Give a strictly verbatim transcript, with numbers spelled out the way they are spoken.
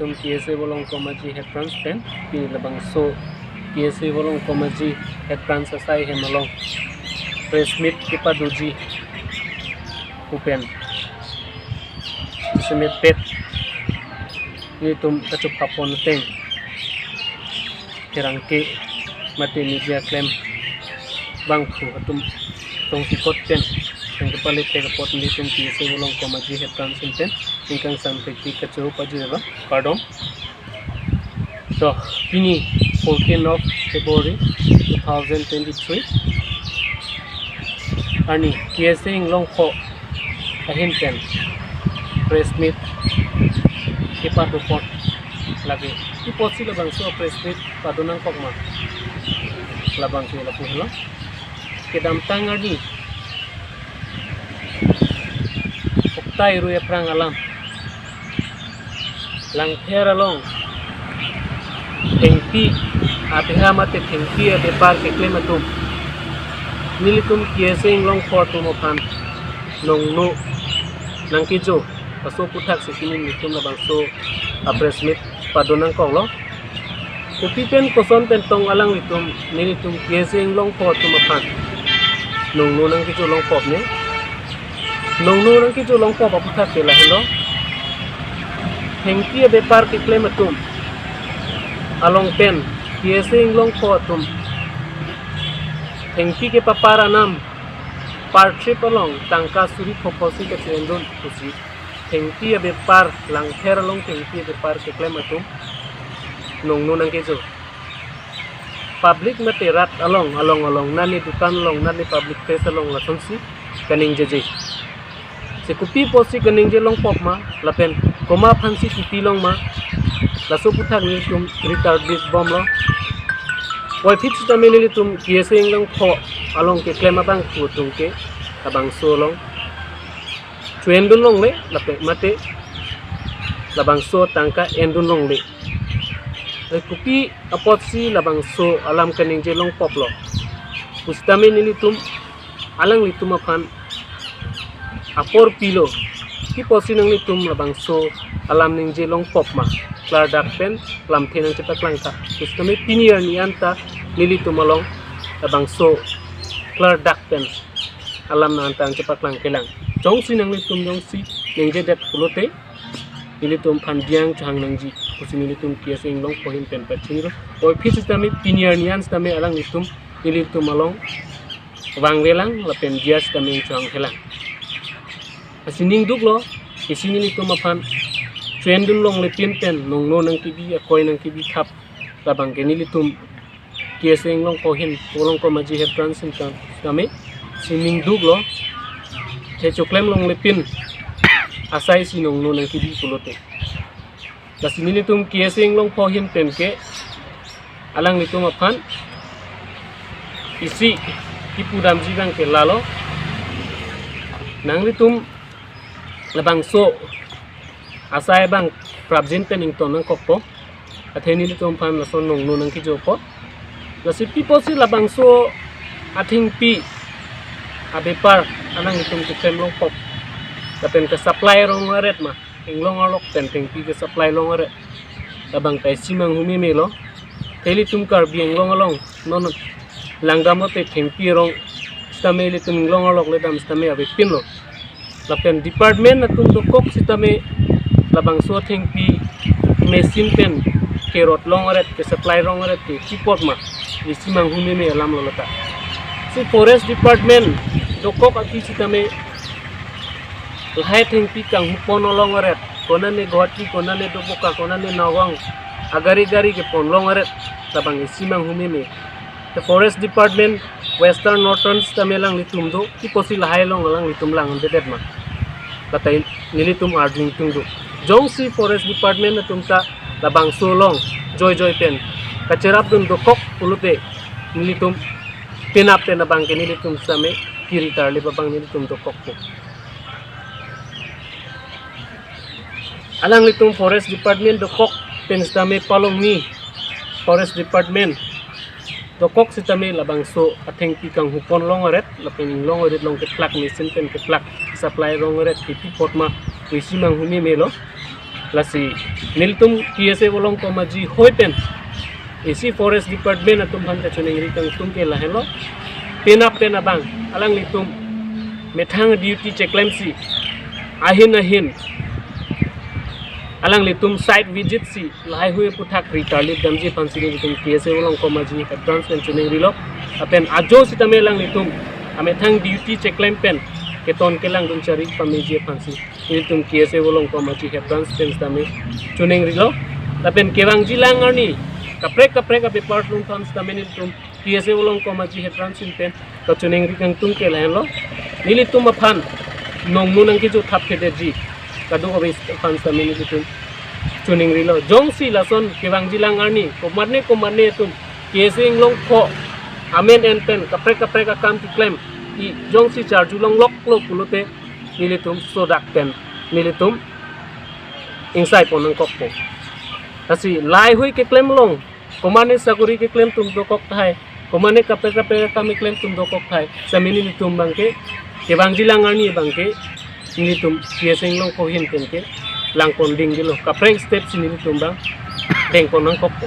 Tum K S A Volongkom Aji Head Branch pen, pini labangso K S A Volongkom Aji Head Branch asai hem along press meet kepadoji pu pen, isemet pet nelitum kachupha pon ateng, pherangke mate media klem abangphu atum tongsi kot pen, tong kepale thek apot nelitum K S A Volongkom Aji Head Branch pen, ningkang san thek ti kachoro pajirlo, kardom. So, pini fourteen of February two thousand twenty-three arni K S A Inglongpho ahin pen press meet kepado apot lake. Kopi apotsi labangso press meet pado nangkok ma? Labang ke lapu helo. Kedamtang arni, oktai rui aphrang alam, Langpher along thengpi abeha mate thengpi abepar keklem atum, nelitum K S A Inglongpho atum aphan nongno nangkejo, laso aputhaksi pini nelitum labangso a press meet pado nangkoklo. Kopi pen koson pen tong alanglitum, nelitum K S A Inglongpho atum aphan nongno nangkejo longpop ne? Nongno nangkejo longpop aputhak ke lahelo. Thengpi abepar keklem atum along pen K S A Inglongpho atum thengpi kepapar anam per trip along tangka suri pho pho si kache-endun pusi thengpi abepar, Langpher along thengpi abepar keklem atum nongno nangkejo. Public mate rat along, along along, nani dukan along, nani public place along lasonsi kaningjeje. Si kopi apotsi kaningje longpop ma, lapen komat aphansi kipi long ma, laso aphuthak nelitum ritar bit bomlo. Puvoiphit sitame nelitum K S A Inglongpho along keklem abangphu atum ke labangso along cho-endun longle, lapen mate labangso tangka endun longle. Eh, kopi apotsi labangso alam kaningje longpoplo pusitame nelitum alanglitum aphan apor pilo. Kopi apotsi nanglitum labangso alam ningje longpop ma? Klardak pen lamthe nangchepaklang tha. Pusitame pini arni anta nelitum along labangso klardak pen alam nang anta nangchepaklang kelang. Jongsi nanglitum jongsi ningjedet pulote nelitum aphan diang chohang nangji pusi nelitum K S A Inglongpho ahin pen pachinilo. Puvoiphit sitame pini arni an sitame alanglitum nelitum along vangvelang lapen diang sitame chohang kelang. Lasi ning duklo, isi nelitum aphan cho-endun longle pin pen nongno nangkebi, akoi nangkebi thap labang ke nelitum K S A Inglongpho ahin, Volongkom Aji Head Branch sitame, si ning duklo, the choklem longle pin asai si nongno nangkebi pulote. Lasi nelitum K S A Inglongpho ahin pen ke alanglitum aphan isi kipudamji abang ke lalo. Nanglitum labangso asai abang prapjin pen ington nangkokpo, athe nelitum aphan lason nongno nangkejopo. Lasi kopi apotsi labangso athengpi abepar alanglitum keklem longpop, lapen ke supply rong aret ma, inglong arlok pen thengpi ke supply long aret, labang ta isi manghumemelo. Nelitum Karbi Anglong along, non langdam lote thengpi rong sitame ilitum inglong arlok le dam sitame avepinlo. Lapen department atum dokok sitame labangso thengpi machine pen kerot long aret, ke supply rong aret ke kopi apot ma, isi manghumeme alamlo lata. Si forest department dokok aki sitame lahai thengpi kanghupon long aret, konane Guwahati, konane Doboka, konane Nagaon, agari gari kepon long aret, labang isi manghumeme. The forest department, western, northern sitame alanglitum do, kopi apotsi lahai along alanglitum lang-andedet ma, lata nelitum arju ingtung do. Jongsi forest department atum ta labangso along joijoi pen kacherapdun dokok pulote nelitum penap pen abang ke nelitum sitame kiri tarlip abang nelitum dokokpo. Alanglitum forest department dokok pen sitame Palongni forest department dokok sitame labangso athengpi kanghupon long aret lapen inglong aret along keplak, machine pen keplak, supply rong aret ke kopi apot ma, isi manghumemelo. Lasi nelitum T S A Volongkom Aji hoi pen isi Forest Department atum aphan kachiningri kangtung ke lahenlo. Penap pen abang alanglitum methang duty cheklemsi ahin ahin alanglitum site visit si lahai hui aphuthak ri tarlip damji aphansi nelitum T S A Volongkom Aji head branch pen chiningrilo. Lapen ajo sitame alanglitum amethang duty cheklem pen keton kelangdun chari pameji aphansi nelitum T S A Volongkom Aji head branch pen sitame chiningrilo. Lapen kevangji lang arni kaprek kaprek abepar atum aphan sitame nelitum T S A Volongkom Aji head branch pen kachiningri kangtung ke lahenlo. Nelitum aphan nongnu nangkejo thap kedetji kadokave aphan sitame nelitum chiningrilo. Jongsi lason kevangji lang arni komatne komatne atum T S A inglong pho amen en pen kaprek kaprek akam keklem-i jongsi charjulong loklo pulote nelitum sodak pen nelitum ingsai pon nangkokpo. Lasi lahai hui keklem along komatne sakori keklem atum dokok tahai, komatne kaprek kaprek akam keklem atum dokok tahai. Sitame nelitum abangke kevangji lang arni abangke nelitum T S A inglong pho ahin pen kelang pon dingdelo. Kaprek step si nelitum abang deng pon nangkokpo.